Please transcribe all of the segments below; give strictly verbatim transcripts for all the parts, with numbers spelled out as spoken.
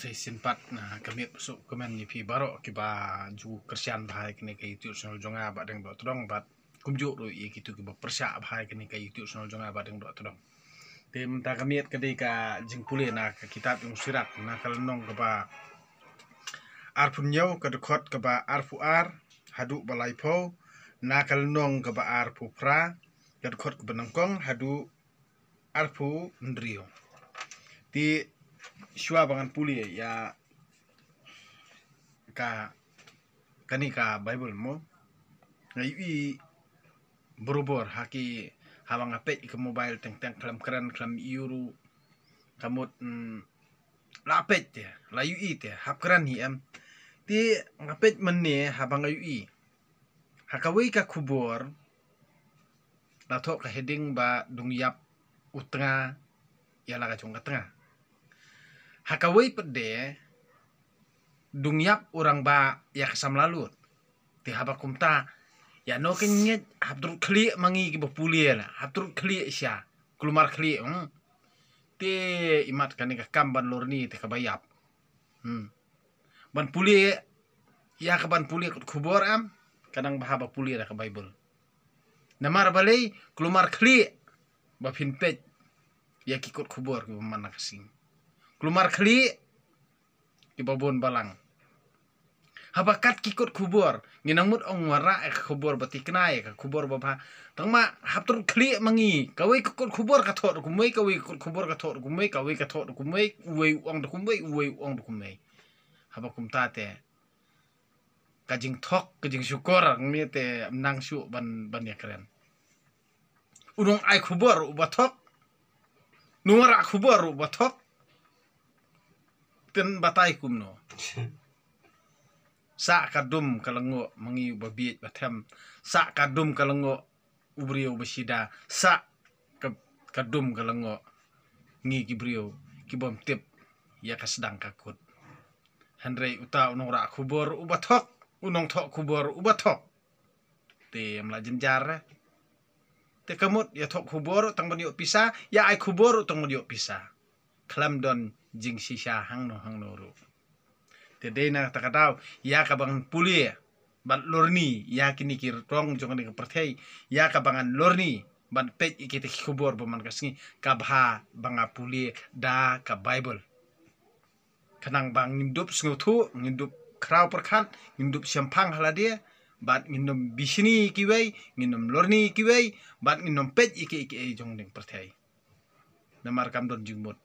Te shisien pat nga kyrmen bha shuh kmen ïa phi baroh kiba ju kyrshan bha ïa kane ka YouTube channel jong nga Bah Deng Dohtdong bad kumjuh ruh ïa kito kiba pyrshah bha ïa kane ka YouTube channel jong nga Bah Deng Dohtdong. Te mynta ka miet ka dei ka jingpule na ka kitab jong u Sirak na ka lynnong kaba arphew hynñiew, ka dkhot kaba arphew ar haduh ba laiphew, na ka lynnong kaba arphew phra, ka dkhot kaba nyngkong haduh arphew hynriew. Te shuwa ba ngan pule ïa ka, kane ka Baibl mo, nga ïohi barabor ha ki, haba nga peit ka mobile teng teng khlem kren khlem ïohi ruh. Ka mut, mm, la peit te, la ïohi te, hap kren hi em. Te nga peit mynne haba nga ïohi ha kawei ka khubor la thoh ka heading ba dung ïap u tnga ïa la ka jong ka tnga. Ha kawei pat de dung ïap u rangbah ïa ka samla lut. Te haba kumta, ïa no ka ngeit hap trud khlieh ma ngi kiba pule la, hap trud khlieh sha, kulmar khlieh, hmm. Te imat kane ka kam ban lorni te kaba ïap. Hmm. Ban pule, ïa ka ban pule kot khubor em, ka nang bha ba pule da ka Baibl. Namar balei, kulmar khlieh ba phin peit ïa ki kot khubor kiba man la ka sngi. Kulmar khlieh kiba bun balang. Haba kat ki kot khubor, ngi nang mut ong wanrah ïa ka khubor ba thikna ïa ka khubor ba bha. Tang ma hap trud khlieh ma ngi, kawei ka kot khubor ka thoh da kumwei, kawei ka kot khubor ka thoh da kumwei, kawei ka thoh da kumwei, uwei u ong da kumwei, uwei u ong da kumwei. Haba kumta te ka jingthok, ka jingshukor ngi te ym nang shuh ban, ban ïakren. U nongai khubor uba thok, u nongwanrah khubor uba thok, te yn batai kumno? Sah ka dum ka lyngngoh ma ngi uba bieit ba them, sah ka dum ka lyngngoh u briew ba shida, sah ka, ka dum ka lyngngoh ngi ki briew ki bym tip ïa ka sdang ka kut. Hynrei uta u nongwanrah khubor uba thok, u nongthoh khubor uba thok, te ym lah jynjar re. Te ka mut ïathoh khubor tang ban ïoh pisa, ïa ai khubor tang ban ïoh pisa. Khlem don jingshisha hangno hangno ruh. Te dei na kata ka daw, ïa kaba ngan pule bad lorni ïa kine ki rong jong kane ka pyrthei, ïa kaba ngan lorni bad peit ïa kita ki khubor ba man ka sngi, ka bha ba nga pule da ka Baibl. Khnang ba ngin dup sngewthuh, ngin dup khraw pyrkhat, ngin dup shemphang ha lade, bad ngin ym bishni ïa kiwei, ngin ym lorni ïa kiwei, bad ngin ym peit ïa kiei kiei jong kane ka pyrthei. Namar kam don jingmut.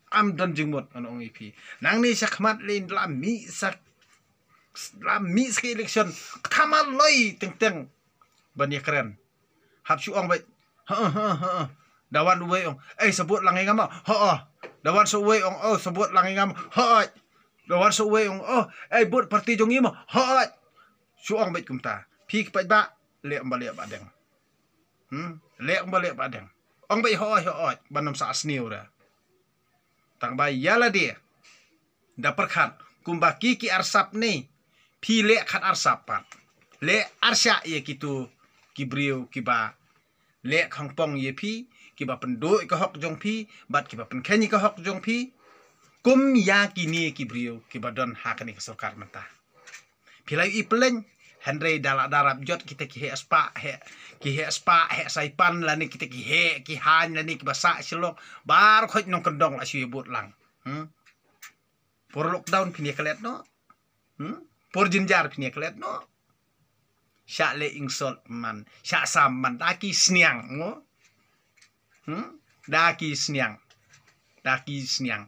Kam don jingmut, ngan ong ïa phi. Nangne shakhmat lei la mih sa, la mih sa ka election, ka thamaloi teng teng ban ïakren. Hap shu ong beit, ha ha ha ha. Da wan uwei ong, ei, sa vote lang ïa nga mo? Ha ha. Da wan sa uwei ong, oh, sa vote lang ïa nga mo? Ha ha. Da wan sa uwei ong, oh, ei, vote party jong ngi mo? Ha ha. Shu ong beit kumta. Phi ki paidbah, leh kumba leh Bah Deng. Hmm, leh kumba leh Bah Deng. Ong beit hooid hooid ban ym sah sniew re. Tang ba ïa lade da pyrkhat kumba ki ki arsap ne, phi leh khat arsap pat. Leh arshah ïa kito ki briew kiba leh khongpong ïa phi, kiba pynduh ïa ka hok jong phi bad kiba pynkheiñ ïa ka hok jong phi. Kum ïa kine ki briew kiba don ha kane ka sorkar mynta. Phi la ïohi pyllein, hynrei da la da rap jot kita ki heh spah, heh, ki heh spah, heh Saipan lane kita ki heh, ki haiñ lane kiba sah Shillong, baroh khoit nongkyndong la shu ïa vote lang. Hmm? Por lockdown phin ïa klet noh. Hmm? Por jynjar phin ïa klet noh. Shah leh insult man, shah sam man, da ki sniang ngo. Hmm? Da ki sniang. Da ki sniang.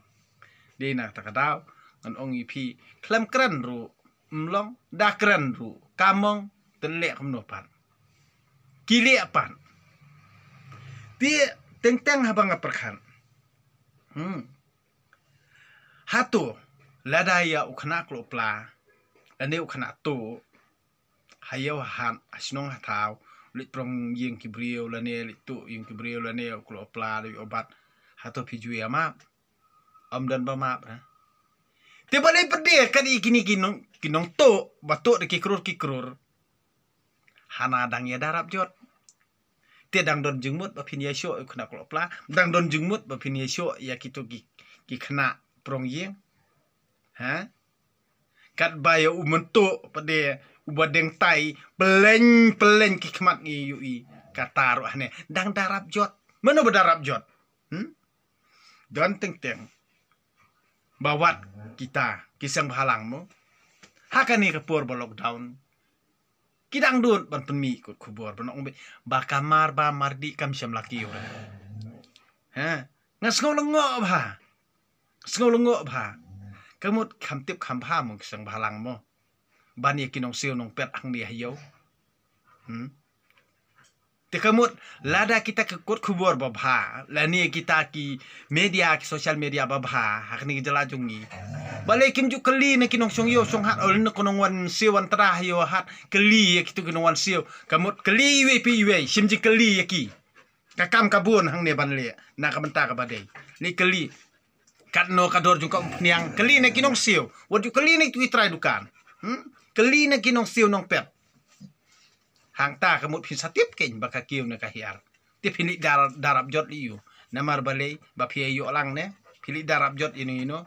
Dei na kata ka daw ngan ong ïa phi, khlem kren ruh ym long, da kren ruh kam long, te leh kumno pat? Ki leh pat. Te teng teng haba nga pyrkhat. Hmm. Hato lada ïa u khynnah klopla lane u khynnah tuh ha ïew ha hat, ha shnong ha thaw, leit prong ïing ki briew lane leit tuh ïing ki briew lane u klopla lane u bat, hato phi ju ïa map? Ym don ba map, ha? Te balei pat de kat ïa kine ki nong, ki nongtuh ba tuh da ki krur ki krur, hana dang ïa da rap jot. Te dang don jingmut ba phin ïa shoh ïa u khynnah klopla, dang don jingmut ba phin ïa shoh ïa kito ki, ki khynnah prong ïing. Ha? Katba ïa u mynta pat de uba deng tai, pyllein pyllein ki khmat ngi ïohi. Kata ruh hane dang da rap jot. Mano ba da rap jot? Hmm? Don teng teng ba wat kita ki seng bhalang mo. Ha kane ka por ba lockdown, ki dang don ban pynmih kot khubor ban ong ba ka mar ba mar dih kam shym la kiew re. Ha? Nga sngew lyngngoh bha. Sngew lyngngoh bha. Ka mut kham tip kham bha mo ki seng bhalang mo. Ban ïa ki nongsiew nongpet hangne ha ïew. Hmm? Te ka mut lada kita ki kot khubor ba bha, lane kita ki media, ki social media ba bha ha kane ka jylla jong ngi. Balei kim ju kylli na ki nongshong ïew shong hat, o lane ki nongwan siew wan tra ha ïew hat, kylli ïa kitu ki nongwan siew. Ka mut kylli iwei pa iwei, shim jingkylli ïa ki. Ka kam ka bun hangne ban leh na ka bynta kaba dei. Leh kylli katno ka dor jong ka umphniang, kylli na ki nongsiew. Wat ju kylli na kitu ki trai dukan. Hmm? Kylli na ki nongsiew nongpet. Hangta ka mut phin sa tip kein ba ka kiew ne ka hiar. Te phi leit da rap jot ïa u. Namar balei ba phi ïoh lang ne? Phi leit da rap jot ïa no ïa no.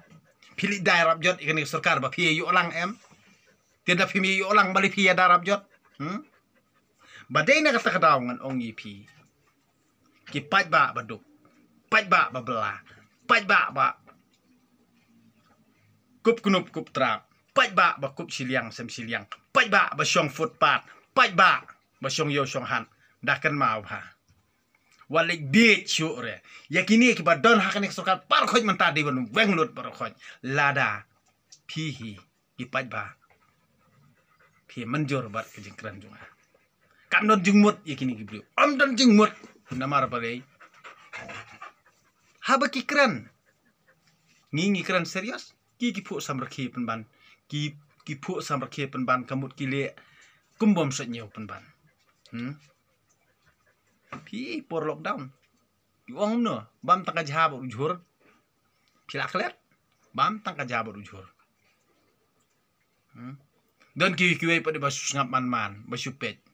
Phi leit da rap jot ïa kane ka sorkar ba phi ïoh lang em? Te da phim ïoh lang balei phi ïa da rap jot? Hmm? Ba dei na kata ka daw ngan ong ïa phi. Ki paidbah ba duk, paidbah ba bylla, paidbah ba kup knup kup trap, paidbah ba kup shiliang sem shiliang, paidbah ba shong footpath, paidbah ba shong ïew shong hat, da kynmaw bha. Wat leit bieit shuh re ïa kine kiba don ha kane ka sorkar baroh khoit mynta, dei ban weng lut baroh khoit. Lada phi hi ki paidbah, phi mynjur bad ka jingkren jong nga. Kam don jingmut ïa kine ki briew. Ym don jingmut. Namar balei? Haba ki kren, ngi ngi kren serious. Ki ki phuh samrkhie pynban. Ki ki phuh samrkhie pynban ka mut ki leh kum bym sot ñiew pynban. Hmm? Phi por lockdown, ki ong kumno? Bam tang ka jha bad u jhur. Phi la klet? Bam tang ka jha bad u jhur. Hmm? Don ki kiwei pat de ba shu sngap man man, ba shu peit.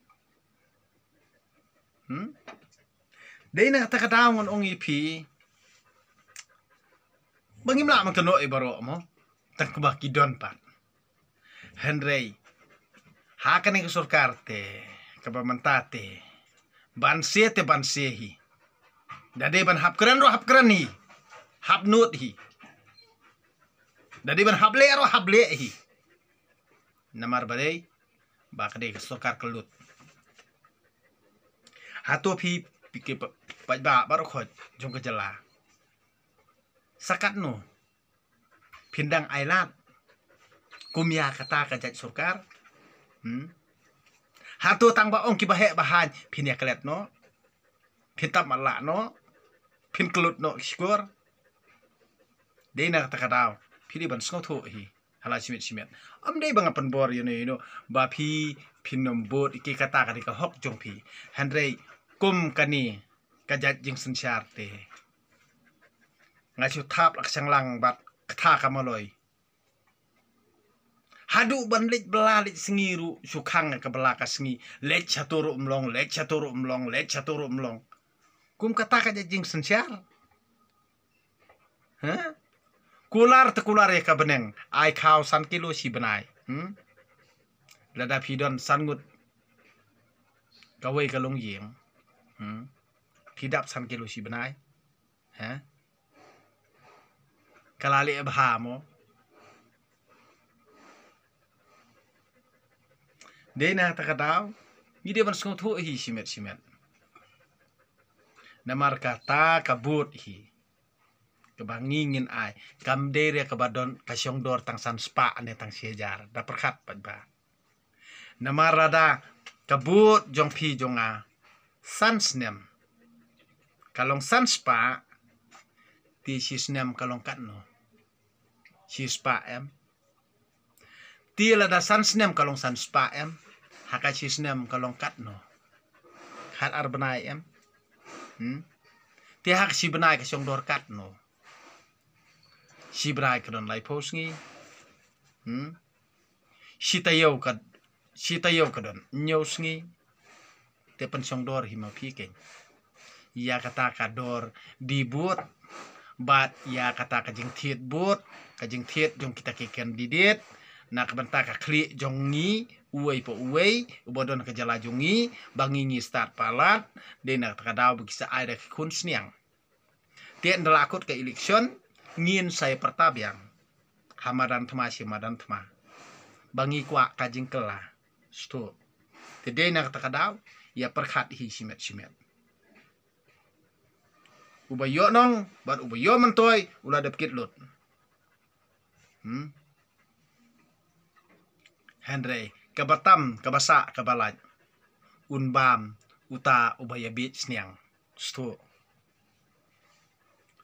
Hmm? Dei na kata ka daw ngan ong ïa phi ba ngim lah ban kynnoh ïa baroh mo. Tang kumba ki don pat. Hynrei ha kane ka sorkar te kaba mynta te, ban se te ban se hi. Da dei ban hap kren ruh hap kren hi. Hap nud hi. Da dei ban hap leh ruh hap leh hi. Namar balei? Ba ka dei ka sorkar ka lut. Hato phi, phi ki pa-, paidbah baroh khoit jong ka jylla, sa katno phin dang ailad kum ïa kata ka jait sorkar? Hmm? Hato tang ba ong kiba heh ba haiñ phin ïa klet noh? Phin tap matlah noh? Phin klut noh ki shkor? Dei na kata ka daw phi dei ban sngewthuh hi ha la shimet shimet. Ym dei ba nga pynbor ïa no ïa no ba phi phin nym bud ïa ki, kata ka dei ka hok jong phi. Hynrei kum kane ka jait jingsynshar te, nga shu thap la ka shanglang bad kata ka maloi. Haduh ban leit bylla leit sngi ruh shu khang ka bylla ka sngi. Leit shato ruh ym long, leit shato ruh ym long, leit shato ruh ym long. Kum kata ka jait jingsynshar. Ha? Kular te kular ïa ka bneng, ai khaw san kilo shi bnai. Hmm? Lada phi don san ngut kawei ka longïing, hmm, phi dap san kilo shi bnai. Ha? Ka la leh bha mo. Dei na kata ka daw ngi dei ban sngewthuh hi shimet shimet. Namar kata ka bud hi kaba ngi ngin ai, kam dei re kaba don ka shong dor tang san spah ne tang shi hajar. Da pyrkhat pat ba. Namar lada ka bud jong phi jong nga san snem ka long san spah, te shi snem ka long katno? Shi spah em? Te lada san snem ka long san spah em, ha ka shi snem ka long katno? Khat ar bnai em? Hmm? Te ha ka shi bnai ka shong dor katno? Shi bnai ka don laiphew sngi. Hmm? Shi taïew ka, shi taïew ka don hynñiew sngi. Te pynshong dor hi ma phi kein ïa kata ka dor di bud Bad ïa kata ka jingthied vote, ka jingthied jong kita ki candidate, na ka bynta ka khlieh jong ngi, uwei pa uwei, uba don ka jylla jong ngi, ba ngi ngi stad palat, dei na kata ka daw ba ki sa ai da ki khun sniang. Te ynda la kut ka election, ngin sa ïa pyrta biang. Ha madan thma sha madan thma. Ba ngi kwah ka jingkylla. Sdang. Te dei na kata ka daw, ïa pyrkhat hi shimet shimet. Uba ïoh nong, bad uba ïoh myntoi, u la dep kit lut. Hmm? Hynrei, kaba tam, kaba sah, kaba lait. Un bam, uta, uba ïa bit sniang. Sdang.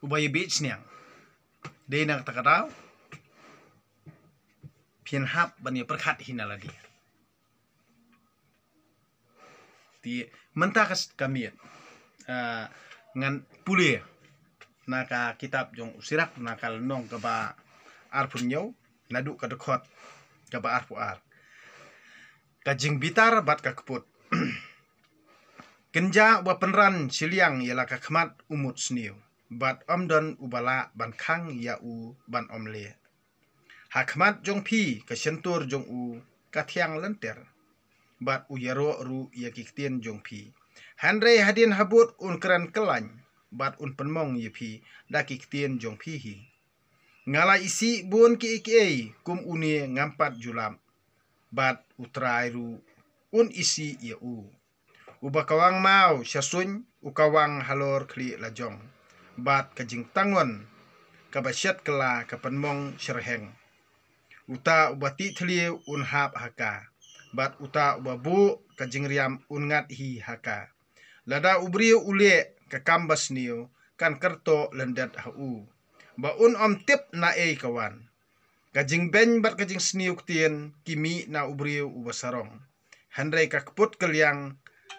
Uba ïa bit sniang. Dei na kata ka daw. Phin hap ban ïa pyrkhat hi na lade. Te mynta ka s-, ka miet. Ah, ngan pule na ka kitab jong u Sirak na ka lynnong kaba arphew hynñiew, naduh ka dkhot kaba arphew ar. Ka jingbitar bad ka kput. Kynja uba pynran shiliang ïa la ka khmat u mut sniew. Bad ym don uba lah ban khang ïa u ban ym leh. Ha khmat jong phi ka shyntur jong u ka thiang lynter. Bad u ïaroh ruh ïa ki ktien jong phi. Hynrei hadien habud un kren kyllaiñ. Bad un pynmong ïa phi da ki ktien jong phi hi. Nga la isih bun kiei kiei kum une ngam pat ju lap. Bad U Trai ruh un isih ïa u. Uba kawang maw sha suiñ, u kawang halor khlieh lajong. Bad ka jingtangon, kaba shet kylla ka pynmong syrheng. Uta uba tih thliew un hap ha ka. Bad uta uba buh ka jingriam un ngat hi ha ka. Lada u briew u leh ka kam ba sniew, kan kyrtoh lyndet ha u. Ba un ym tip naei ka wan. Ka jingbeiñ bad ka jingsniew ktien ki mih na u briew uba sarong. Hynrei ka kput ka liang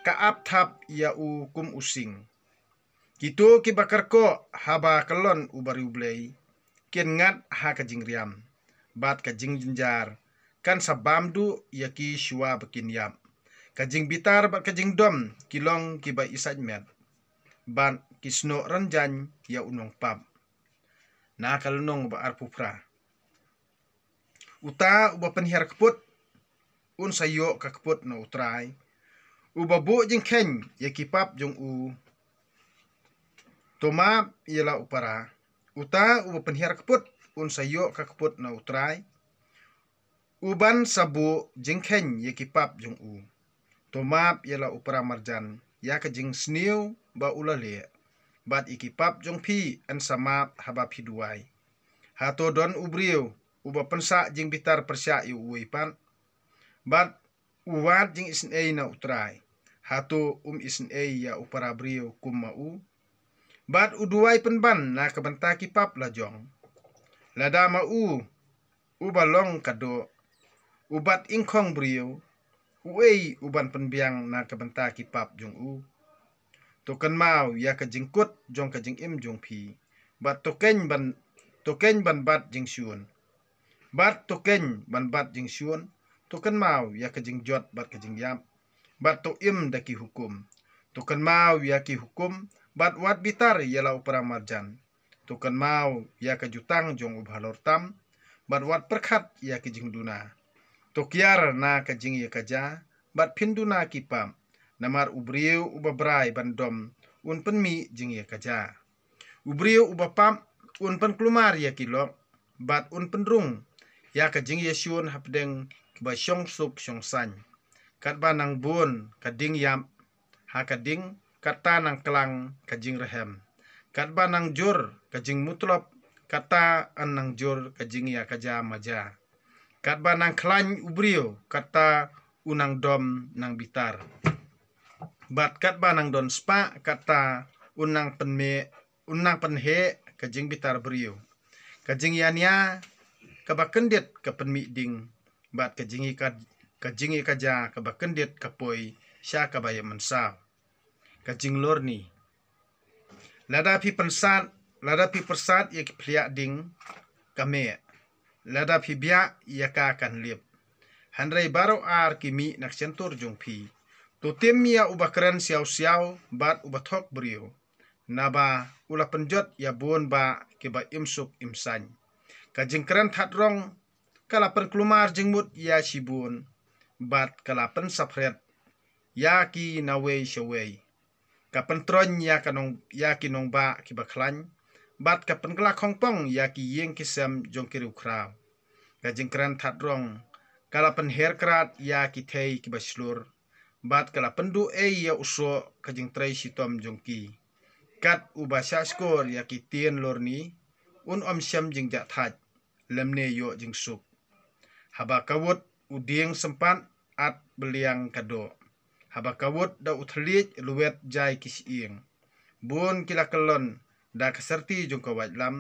ka ap thap ïa u kum u sing. Kito kiba kyrkoh haba kyllon u bariewblei kin ngat ha ka jingriam bad ka jingjynjar kan sa bam duh ïa ki shuwa ba kin ïap. Ka jingbitar bad ka jingdom ki long kiba isaitmet bad ki snoh rynjang ïa u nongpap. Na ka lynnong ba arphew phra. Uta uba pynhiar kput, un sa ïoh ka kput na U Trai. Uba buh jingkheiñ ïa ki pap jong u, to map ïa la u para. Uta uba pynhiar kput, un sa ïoh ka kput na U Trai. Uban sa buh jingkheiñ ïa ki pap jong u. To map ïa la u para marjan ïa ka jingsniew ba u la leh. Bad ïa ki pap jong phi yn sa map haba phi duwai. Hato don u briew uba pynsah jingbitar pyrshah ïa uwei pat? Bad u wad jingisynei na U Trai. Hato um isynei ïa u para briew kum ma u? Bad u duwai pynban na ka bynta ki pap lajong. Lada ma u uba long ka doh, u bat ingkhong briew, uei uban pynbiang na ka bynta ki pap jong u? To kynmaw ïa ka jingkut jong ka jingim jong phi. Bad to khein ban, to khein ban bat jingshun. Bad to khein ban bat jingshun, to kynmaw ïa ka jingjot bad ka jingïap. Bad to im da ki hukum. To kynmaw ïa ki hukum, bad wat bitar ïa la u para marjan. To kynmaw ïa ka jutang jong u bahalor tam, bad wat pyrkhat ïa ki jingduna. To kiar na ka jingïakajia, bad phin duna ki pap. Namar u briew uba brai ban dom, un pynmih jingïakajia. U briew uba pap, un pynkulmar ïa ki lok, bad un pynrung ïa ka jingïashun hapdeng kiba shong suk shong saiñ. Katba nang bun ka ding ïap ha ka ding, kata nang klang ka jingrhem. Katba nang jur ka jingmutlop, kata yn nang jur ka jingïakajia majia. Katba nang khlaiñ u briew, kata u nang dom nang bitar. Bad katba nang don spah, kata u nang pynmih, u nang pynheh ka jingbitar briew. Ka jingïania kaba kyndit ka pynmih ding, bad ka jingïaka-, ka jingïakajia kaba kyndit ka poi sha kaba ïamynsaw. Ka jinglorni. Lada phi pynsat, lada phi pyrsad ïa ki phliah ding, ka meh. Lada phi biah ïa ka, kan lip. Hynrei baroh ar ki mih na ka shyntur jong phi. To tim ïa uba kren siaw siaw bad uba thok briew. Naba u la pynjot ïa bun bah kiba im suk im saiñ. Ka jingkren that rong ka la pynkulmar jingmut ïa shibun, bad ka la pynsaphriang ïa ki nawei shawei. Ka pyntroiñ ïa ka nong, ïa ki nongbah kiba khlaiñ, bad ka pynkylla khongpong ïa ki ïing ki sem jong ki riewkhraw. Ka jingkren that rong ka la pynher krad ïa ki thei kiba shlur, bad ka la pynduh ei ïa u soh ka jingtrei shitom jong ki. Kat uba shah shkor ïa ki tien lorni, un ym shem jingjahthait, lymne ïoh jingsuk. Haba ka wut u dieng sympat, at beliang ka doh. Haba ka wut da u thylliej, lwet jai ki shyieng. Bun ki la kyllon da ka syrti jong ka waitlam,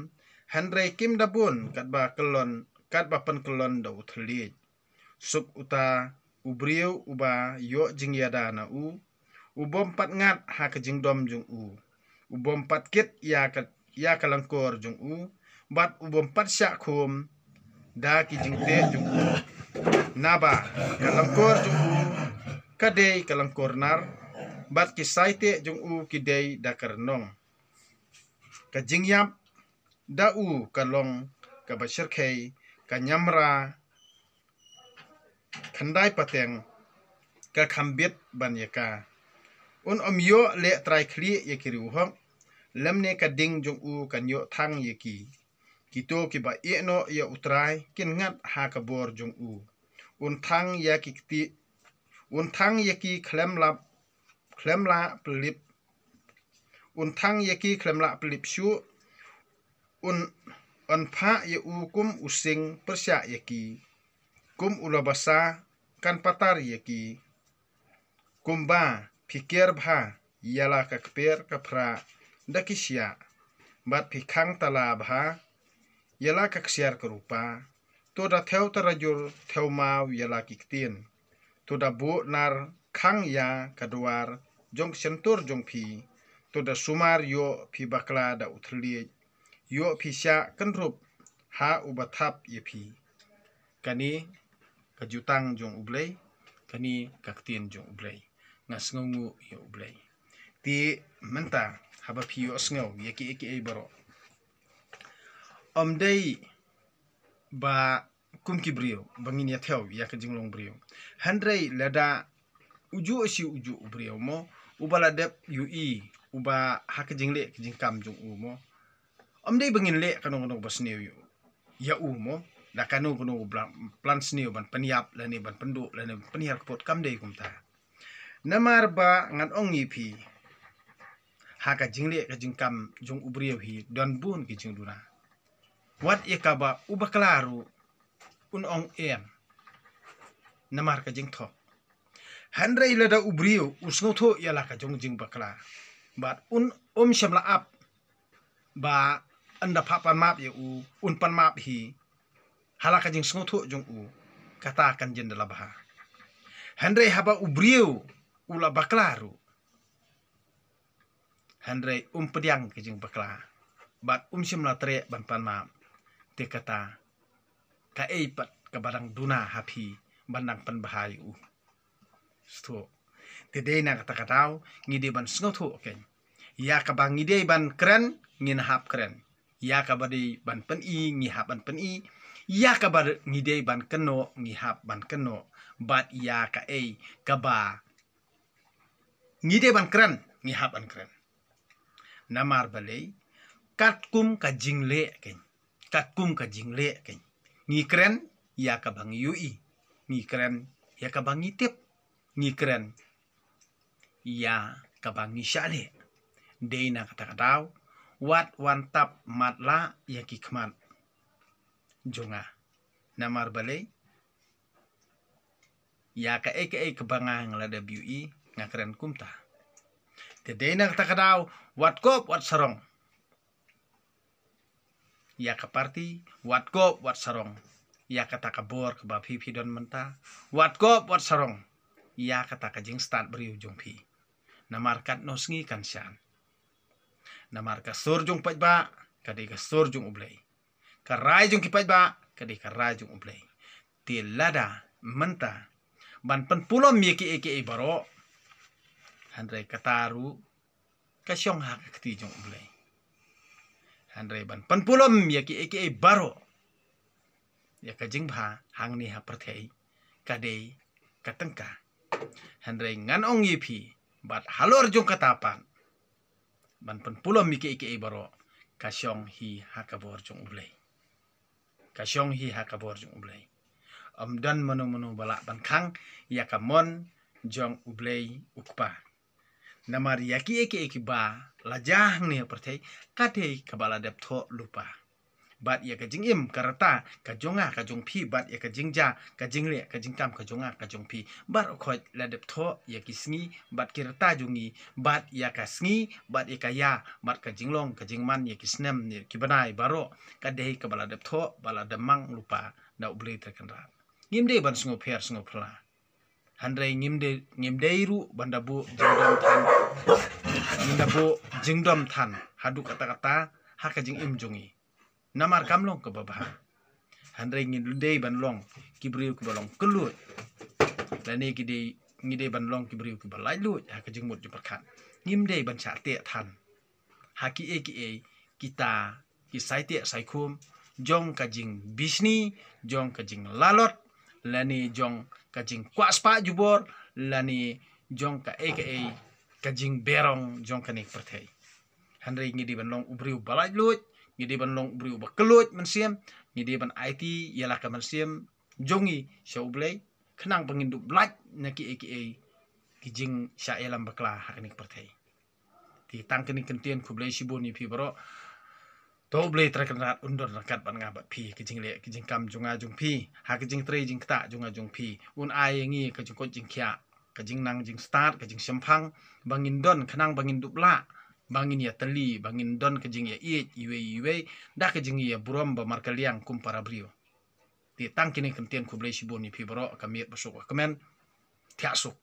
hynrei kim da bun katba kyllon, katba pynkyllon da u thylliej. Suk uta u briew uba ïoh jingïada na u, u bym pat ngat ha ka jingdom jong u, u bym pat kit ïa ka, ïa ka lyngkor jong u, bad u bym pat shah khum da ki jingteh jong u. Naba ka lyngkor jong u ka dei ka lyngkor nar, bad ki saiteh jong u ki dei da ka rnong. Ka jingïap da u ka long kaba shyrkhei, ka ñiamra khyndai pateng ka kham bit ban ïa ka. Un ym ïoh leh trai khlieh ïa ki riewhok, lymne ka ding jong u kan ïoh thang ïa ki. Kito kiba ïeh noh ïa u Trai kin ngat ha ka bor jong u. Un thang ïa ki kti, un thang ïa ki khlem lap, khlem lah pynlip. Un thang ïa ki khlem lah pynlip shuh. Un, un phah ïa u kum u sing pyrshah ïa ki. Kum u la basa kan patar ïa ki. Kumba phi kiar bha ïa la ka kper ka phra da ki shiah, bad phi khang tala bha ïa la ka ksiar ka rupa, to da thew tarajur thew maw ïa la ki ktien. To da buh nar khang ïa ka dwar jong ka shyntur jong phi. To da sumar ïoh phi bakla da u thylliej, ïoh phi shah kynrup ha uba thap ïa phi. Kane ka jutang jong U Blei, kane ka ktien jong U Blei. Nga sngewnguh ïa U Blei. Te mynta haba phi ïohsngew ïa kiei kiei baroh, ym dei ba kum ki briew ba ngin ïa thew ïa ka jinglong briew. Hynrei lada ujuh shi ujuh u briew mo, uba la dep ïohi, uba ha ka jingleh ka jingkam jong u mo, ym dei ba ngin leh kano kano ba sniew ïa u mo, da kano kano ba plan sniew ban pynïap lane ban pynduh lane ban pynhiar kput, kam dei kumta. Namar ba ngan ong ïa phi, ha ka jingleh ka jingkam jong u briew hi don bun ki jingduna. Wat ïa kaba u bakla ruh un ong em, namar ka jingthok. Hynrei lada u briew u sngewthuh ïa la ka jong jingbakla, bad un ym shym la ap ba ynda pha pan map ïa u, un pan map hi ha la ka jingsngewthuh jong u, kata kan jin da la bha. Hynrei haba u briew u la bakla ruh, hynrei um pdiang ka jingbakla, bad um shym la treh ban pan map, te kata kaei pat kaba dang duna ha phi ban dang pynbha ïa u? Sngewthuh. Te dei na kata ka daw ngi dei ban sngewthuh kein. Ïa kaba ngi dei ban kren, ngin hap kren. Ïa kaba dei ban pyni, ngi hap ban pyni. Ïa kaba ngi dei ban kynnoh, ngi hap ban kynnoh. Bad ïa kaei kaba ngi dei ban kren, ngi hap ban kren. Namar balei? Katkum ka jingleh kein. Katkum ka jingleh kein. Ngi kren ïa kaba ngi ïohi. Ngi kren ïa kaba ngi tip. Ngi kren ïa kaba ngi shah leh. Dei na kata ka daw, wat wan tap matlah ïa ki khmat jong nga. Namar balei? Ïa kaei kaei kaba nga nga la dep ïohi, nga kren kumta. Te dei na kata ka daw, wat kop wat sarong ïa ka party, wat kop wat sarong ïa kata ka bor kaba phi phi don mynta, wat kop wat sarong ïa kata ka jingstad briew jong phi. Namar katno sngi kan shan. Namar ka sur jong paidbah ka dei ka sur jong U Blei. Ka rai jong ki paidbah ka dei ka rai jong U Blei. Te lada mynta ban pynpulom ïa kiei kiei baroh, hynrei kata ruh ka shong ha ka kti jong U Blei. Hynrei ban pynpulom ïa kiei kiei baroh, ïa ka jingbha hangne ha pyrthei ka dei ka tyngka. Hynrei ngan ong ïa phi, bad halor jong kata pat, ban pynpulom ïa kiei kiei baroh, ka shong hi ha ka bor jong U Blei. Ka shong hi ha ka bor jong U Blei. Ym don mano mano ba lah ban khang ïa ka mon jong U Blei U Kpa. Namar ïa kiei kiei kiba la jia hangne ha pyrthei, ka dei kaba la dep thoh lypa. Bad ïa ka jingim ka rta, ka jong nga ka jong phi, bad ïa ka jingjia ka jingleh ka jingkam ka jong nga ka jong phi, baroh khoit la dep thoh ïa ki sngi, bad ki rta jong ngi, bad ïa ka sngi, bad ïa ka ïa, bad ka jinglong ka jingman, ïa ki snem, ïa ki bnai baroh, ka dei kaba la dep thoh, ba la dep mang lypa da U Blei Trai Kynrad. Ngim dei ban sngewpher sngewphylla. Hynrei ngim dei, ngim dei ruh ban da buh jingdom than. Ngim da buh jingdom than haduh katta katta ha ka jingim jong ngi. Namar kam long kaba bha. Hynrei ngi dei ban long ki briew kiba long kylluid. Lane ki dei, ngi dei ban long ki briew kiba laitluid ha ka jingmut jingpyrkhat. Ngim dei ban shah teh than ha kiei kiei kita ki saiteh saikhum jong ka jingbishni, jong ka jinglalot, lane jong ka jingkwah spah jubor, lane jong kaei kaei ka jingberong jong kane ka pyrthei. Hynrei ngi dei ban long u briew ba laitluid, ngi dei ban long u briew ba kylluid mynsiem, ngi dei ban aiti ïa la ka mynsiem jong ngi sha U Blei, khnang ba ngin dup lait na kiei kiei ki jingshah ïalam bakla ha kane ka pyrthei. Te tang kane ka ktien, khublei shibun ïa phi baroh. To U Blei Trai Kynrad un don ryngkat bad nga bad phi, ka jingleh ka jingkam jong nga jong phi ha ka jingtrei jingktah jong nga jong phi. Un ai ïa ngi ka jingkoit jingkhiah, ka jingnang jingstad, ka jingshemphang ba ngin don, khnang ba ngin dup lah, ba ngin ïatylli, ba ngin don ka jingïaieit iwei iwei da ka jingïaburom ba markylliang kum para briew. Te tang kine ki ktien, khublei shibun ïa phi baroh, ka miet ba suk ka kmen. Thiah suk.